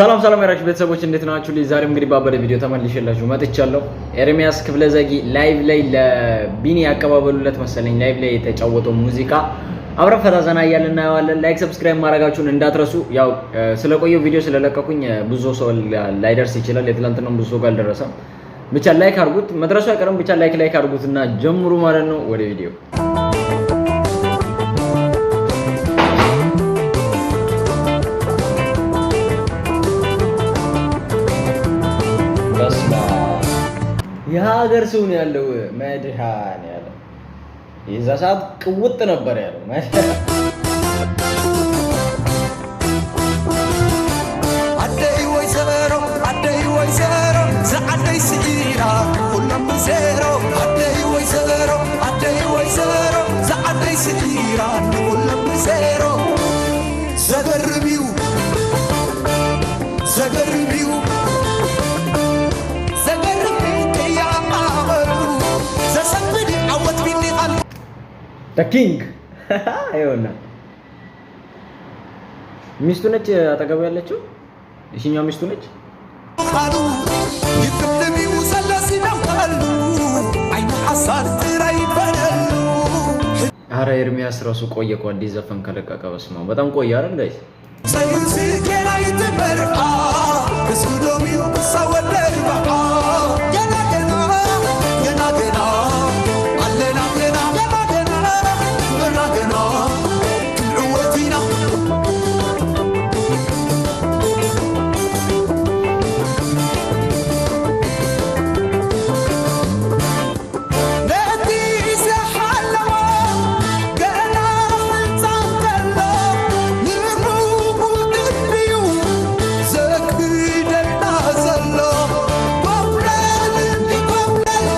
ሰላም ሰላም የራችሁ ቤተሰቦች፣ እንዴት ናችሁ? ዛሬም እንግዲህ ባበደ ቪዲዮ ተመልሼላችሁ መጥቻለሁ። ኤርሚያስ ክፍለዘጊ live ላይ ለቢኒ ያቀባበሉለት መሰለኝ live ላይ የተጫወተው ሙዚቃ አብረን ፈታ ዘና እያልን እናየዋለን። Like፣ subscribe ማድረጋችሁን እንዳትረሱ። ያው ስለቆየው ቪዲዮ ስለለቀኩኝ ብዙ ሰው ላይደርስ ይችላል። የትላንትናው ብዙ ሰው ጋር አልደረሰም። ብቻ like አድርጉት፣ መድረሱ አይቀርም። ብቻ like like አድርጉትና ጀምሩ ማለት ነው። ወደ ቪዲዮ። በስመ አብ፣ የሀገር ሰው ነው ያለው። መድኃኒዓለም፣ የዛ ሰዓት ቅውጥ ነበር ያለው። ኣደይ ወይዘሮ፣ ኣደይ ወይዘሮ፣ ዝዓደይ ስኢራ ኩሎም ብዜሮ። ኣደይ ወይዘሮ፣ ኣደይ ወይዘሮ፣ ዝዓደይ ስኢራ ንኩሎም ብዜሮ። ዘገርም እዩ፣ ዘገርም እዩ፣ ዘገርም እዩ። ቅያኣበሉ ዘሰብድ ዓወት ቢኒ ቃል። The king ይኸውና፣ ሚስቱ ነች አጠገቡ ያለችው። ይሽኛው ሚስቱ ነች። ቃሉ ይቅድም እዩ ሰለሲደውቀሉ ዓይኒ ሓሳድ ጥራይ ይበለሉ። አረ ኤርሚያስ ራሱ ቆየ እኮ አዲስ ዘፈን ከለቀቀ። በስመ አብ፣ በጣም ቆየ አይደል guys? ሰዩሲ ጌና ይትመርዓ ክስዶም እዩ ክሳወደርባዓ። ገና ገና ገና ገና ኣለና ገና ገና ገና ገና ገና ክንዕወት ኢና። ነቲ ዝሓለወ ገና ህፃን ከሎ ንዕኡ እዩ ዘክደና ዘሎ። ጎብለል ጎብለል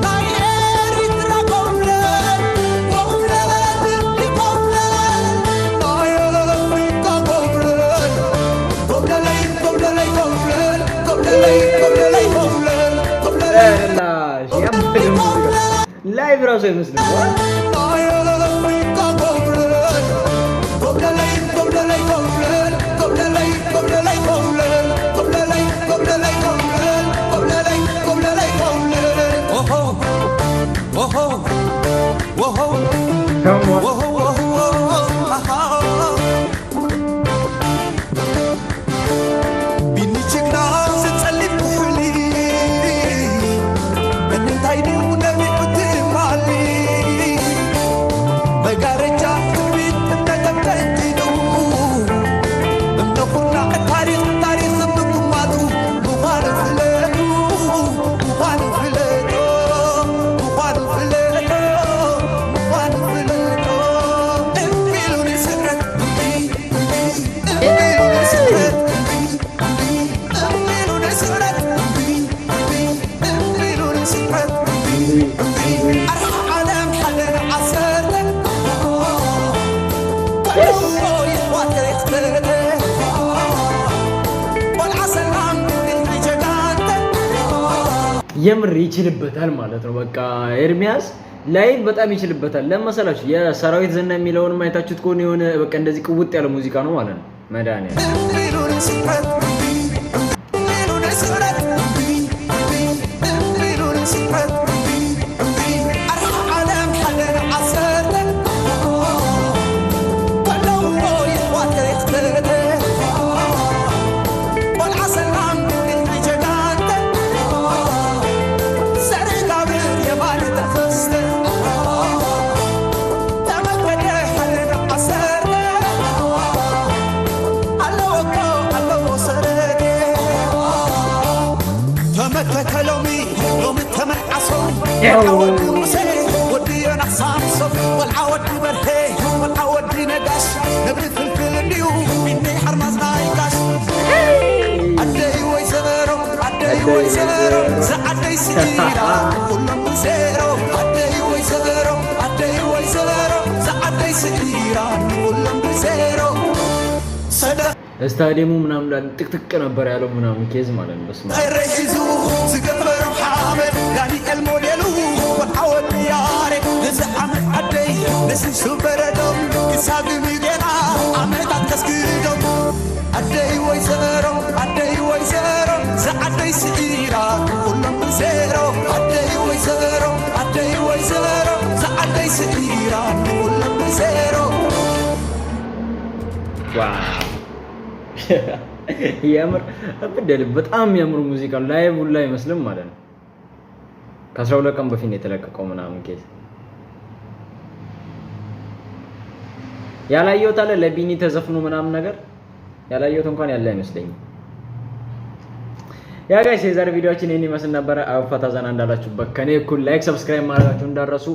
ናይ ኤሪትራ፣ ጎብለል ጎብለል ጎብለል ናይ ኣፍሪካ፣ ጎብለል ጎብለለይ ጎብለለይ ጎብለል ጎብለለይ ጎብለለይ ጎብለል ጎብለለይ። ላሽ ያበደ ሙዚቃ፣ live ራሱ አይመስልም። ናይ ኣፍሪካ ጎብለል ጎብለለይ ጎብለለይ ጎብለል ጎብለለይ ጎብለለይ ጎብለል ጎብለለይ ጎብለለይ ጎብለል ጎብለለይ ጎብለለይ ጎብለል። ኦሆ ኦሆ ኦሆ ኦሆ ኦሆ ኣሃ። ቢኒ ጅግና ዝፀሊም ኩሕሊ እንታይ ድዩ ነቢዑ ትማሊ መጋረጃ ትንቢት እምነተቀዲዱ እምነኹና ታሪክ ታሪክ ምግማጡ ምዃኑ ፍለጡ፣ ምዃኑ ፍለጡ፣ ምዃኑ ፍለጡ፣ ምዃኑ ፍለጡ። እምቢ ኢሉ ንስዕረት፣ እምቢ እምቢ እምቢ ኢሉ ንስዕረት፣ እምቢ እምቢ እምቢ ኢሉ ንስዕረት፣ እምቢ እምቢ እምቢ ኢሉ ንስዕረት፣ እምቢ እምቢ። ኣርሓ ዓለም ሓደ ዓሰርተ ከለዎ ይሕዋተይ ክተተ ቆልዓ ሰላም ናይ ጀጋንተ። የምር ይችልበታል ማለት ነው። በቃ ኤርሚያስ live በጣም ይችልበታል። ለመሰላችሁ የሰራዊት ዝና የሚለውን አይታችሁት ከሆነ የሆነ በቃ እንደዚህ ቅውጥ ያለ ሙዚቃ ነው ማለት ነው። መድኃኒዓለም። እምቢ ኢሉ ንስዕረት፣ እምቢ እምቢ ኢሉ ንስዕረት፣ እምቢ እምቢ እምቢ ኢሉ ንስዕረት፣ እምቢ እምቢ። ኣርሓ ዓለም ሓደ ዓሰርተ ከለዎ ይሕዋተይ ክተተ ቆልዓ ሰላም ናይ ጀጋንተ ዘርኢ ጋብር የማን ተኸስተ ተመከደ ሓደ ዓሰርተ ኣለዎ እኮ ኣለዎ ሰረቴ። ተመከተ ሎሚ ሎሚ ተመንዓሶ ቆልዓ ወዲ ሙሴ ወዲ ዮናስ ሳምሶን፣ ቆልዓ ወዲ በርሄ፣ ቆልዓ ወዲ ነጋሽ፣ ነብሪ ፍልፍል እንድዩ ቢኒ ሓርማዝ ናይ ጋሽ። ኣደይ ወይዘሮ፣ ኣደይ ወይዘሮ፣ ዝዓደይ ስኢራ ኩሎም ብዜሮ። ኣደይ ወይዘሮ፣ ኣደይ ወይዘሮ፣ ዝዓደይ ስኢራ ኩሎም ብዜሮ። ሰደ ስታዲየሙ ምናምን ጥቅጥቅ ነበር ያለው ምናምን case ማለት ነው። በስመ አብ። ሒዙ ዝገበሮም ሓመድ ዳንኤል ሞዴሉ ቆልዓ ወዲ ያሬድ ነዚ ዓመት ዓደይ ነስንሱ በረዶም ክሳግም ገና ዓመታት ከስግዶም። ኣደይ ወይዘሮ፣ የምር እብድ፣ በጣም የሚያምሩ ሙዚቃ live ሁላ አይመስልም ማለት ነው። ከ12 ቀን በፊት ነው የተለቀቀው ምናምን። Case ያላየሁት አለ፣ ለቢኒ ተዘፍኖ ምናምን ነገር ያላየሁት እንኳን ያለ አይመስለኝም። Yeah guys፣ የዛሬ ቪዲዮአችን ይህን ይመስል ነበረ። ፈታ ዘና እንዳላችሁበት ከኔ እኩል like፣ subscribe ማድረጋችሁ እንዳትረሱ።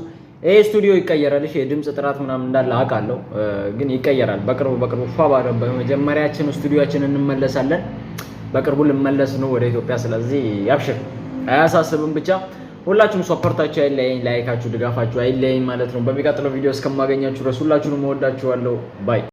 ይሄ ስቱዲዮ ይቀየራል። እሺ፣ የድምፅ ጥራት ምናምን እንዳለ አውቃለሁ፣ ግን ይቀየራል። በቅርቡ በቅርቡ ፏ ባለ በመጀመሪያችን ስቱዲዮአችን እንመለሳለን። በቅርቡ ልመለስ ነው ወደ ኢትዮጵያ። ስለዚህ ያብሽር፣ አያሳስብም። ብቻ ሁላችሁም support ኣችሁ አይለየኝ፣ like ኣችሁ፣ ድጋፋችሁ አይለየኝ ማለት ነው። በሚቀጥለው ቪዲዮ እስከማገኛችሁ ድረስ ሁላችሁንም እወዳችኋለሁ። Bye.